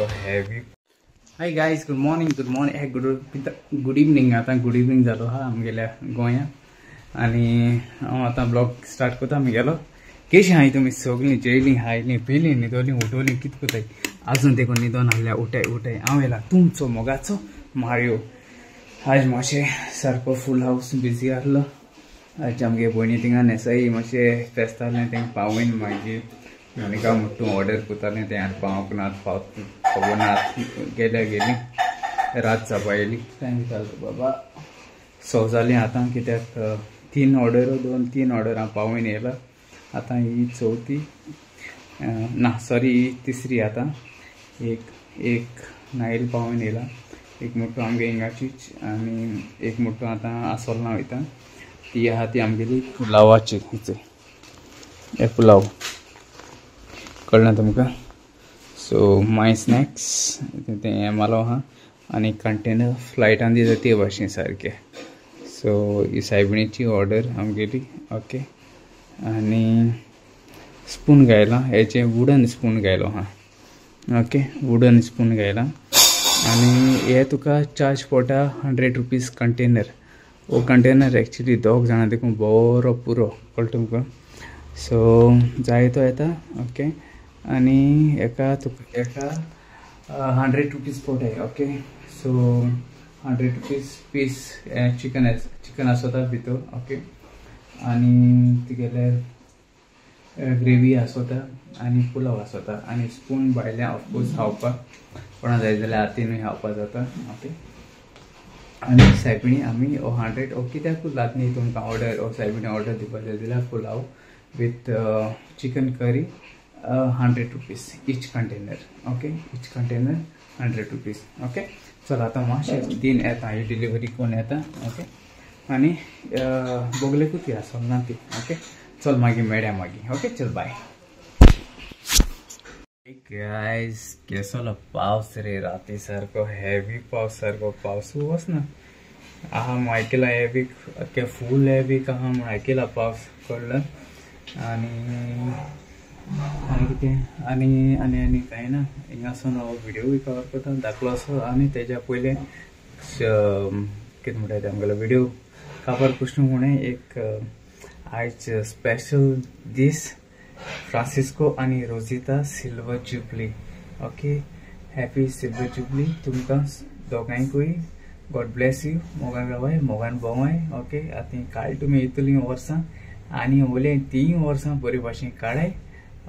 सारको heavy. Hi guys, good morning, good morning, good evening. आतां good evening जालो आहा आमगेल्या गोंया आनी हांव आतां ब्लॉग स्टार्ट करता आमगेलो. केशी हाय तुमी सगळीं जेयलीं खायलीं पिलीं न्हिदोलीं उठोलीं कितें करताय? आजून देखून न्हिदोन आहल्या उठाय उठाय. हांव येयला तुमचो मोगाचो मारियो. आज मातशें सारको फूल हावस बिजी आहलो. आज आमगे भयणी थिंगा नेसाई मातशें फेस्त आहलें तेंका पावयन मागीर मोनिका मुट्टू ऑर्डर करतालें तें हांवें पावंक ना, खबर ना गेल्या गेली रात जावपा येयली. टायम जालो बाबा 6 जालीं आतां, कित्याक 3 ऑर्डर 2-3 ऑर्डर हांव पावयन येयला. आतां ही चवथी ना सॉरी ही तिसरी. आतां एक एक नायल पावोवन येयला. एक मोटो आमगे हिंगाचीच आनी एक मोटो आतां आसोलना वयता. ती आहा ती आमगेली पुलावाची. हिचे हे पुलाव कळना तुमकां. सो माय स्नॅक्स तें हें मालो आहा आनी कंटेनर फ्लायटान दिता ते भाशेन सारकें. सो ही सायबिणीची ऑर्डर आमगेली. ओके, आनी स्पून घायला, हेचें वुडन स्पून घायलो आहा. ओके, वुडन स्पून घायला आनी हे तुका चार्ज पडटा 100 रुपीज कंटेनर. हो कंटेनर एक्चुली 2 जाणां देखून बरो पुरो कळटा तुमकां. सो जाय तो येता. ओके, आनी एका तुका एका 100 रुपीज पडटाय. Okay, so 100 rupees piece chicken chicken आसता भितर. ओके, आनी तुगेले ग्रेवी आसता आनी पुलाव आसता आनी स्पून भायल्या ऑफकोर्स खावपाक कोणा जाय जाल्यार हातीनूय खावपाक जाता. ओके, आनी सायबिणी आमी हो 100 हो कित्याक लागली तुमकां ऑर्डर हो सायबिणी ऑर्डर दिवपाक जाय जाल्यार pulao with chicken curry 100 rupees each container. Okay, each container 100 rupees. Okay, चल आतां मातशें दिन येता ही डिलिव्हरी कोण येता. ओके, आनी बोगलेकूच ती आसोल ना ती. ओके, चल मागीर मेळया मागीर. ओके, चल बाय. गायज, केसलो पावस रे राती सारको हेवी पावस, सारको पावस वचना आहा म्हूण आयकला. हेवी फूल हेवी आहा म्हूण आयकला पावस कळ्ळो. आनी आनी कितें आनी आनी आनी कांय ना. हिंगासून हो व्हिडियोय कवर करता धाकलो असो. आनी तेज्या पयलें कितें म्हणटा तें आमगेलो व्हिडियो काबार कृष्ण म्हणे एक आयज स्पेशल दीस फ्रांसिस्को आनी Rosita silver jubilee. Okay, happy silver jubilee तुमकां दोगांयकूय. गॉड ब्लेस you. मोगान रावाय, मोगान भोंवाय. ओके, आतां काल तुमी येतलीं वर्सां आनी वयलें 3 वर्सां बरे भाशेन काडाय.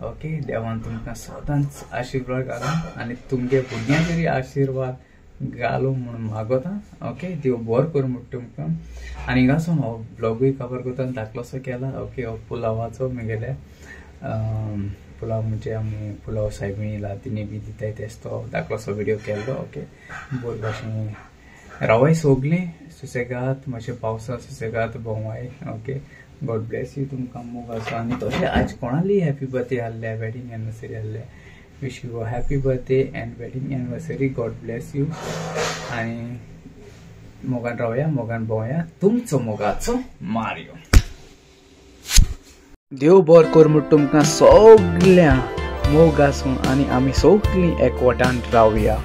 ओके, देवान तुमकां सदांच आशिर्वाद घालूं आनी तुमगे भुरग्यांक आशिर्वाद घालूं म्हूण मागोता. ओके, देव बरो करूं म्हूण तुमकां. आनी हिंगासून हो ब्लॉगूय कवर करता धाकलोसो केला. ओके, हो पुलावाचो म्हगेल्या पुलाव म्हणजे आमी पुलाव सायबिणी लातीनी बी दिताय तेच तो धाकलोसो व्हिडियो केल्लो. ओके, बरे भाशेन रावाय सोगलीं सुसेगाद, मातशें पावसा सुसेगाद भोंवाय. ओके, गॉड ब्लेस you तुमकां मोग आसा. आनी तशें आज कोणाली हॅपी बर्थडे आहल्या, वेडिंग एनिवर्सरी आहल्या, wish you a happy birthday and wedding anniversary. God bless you. आनी मोगान रावया, मोगान भोंवया. तुमचो मोगाचो मारियो. देव बरो कर म्हूण तुमकां सगळ्या मोग आसूं आनी आमी सगळीं एकवटान रावया.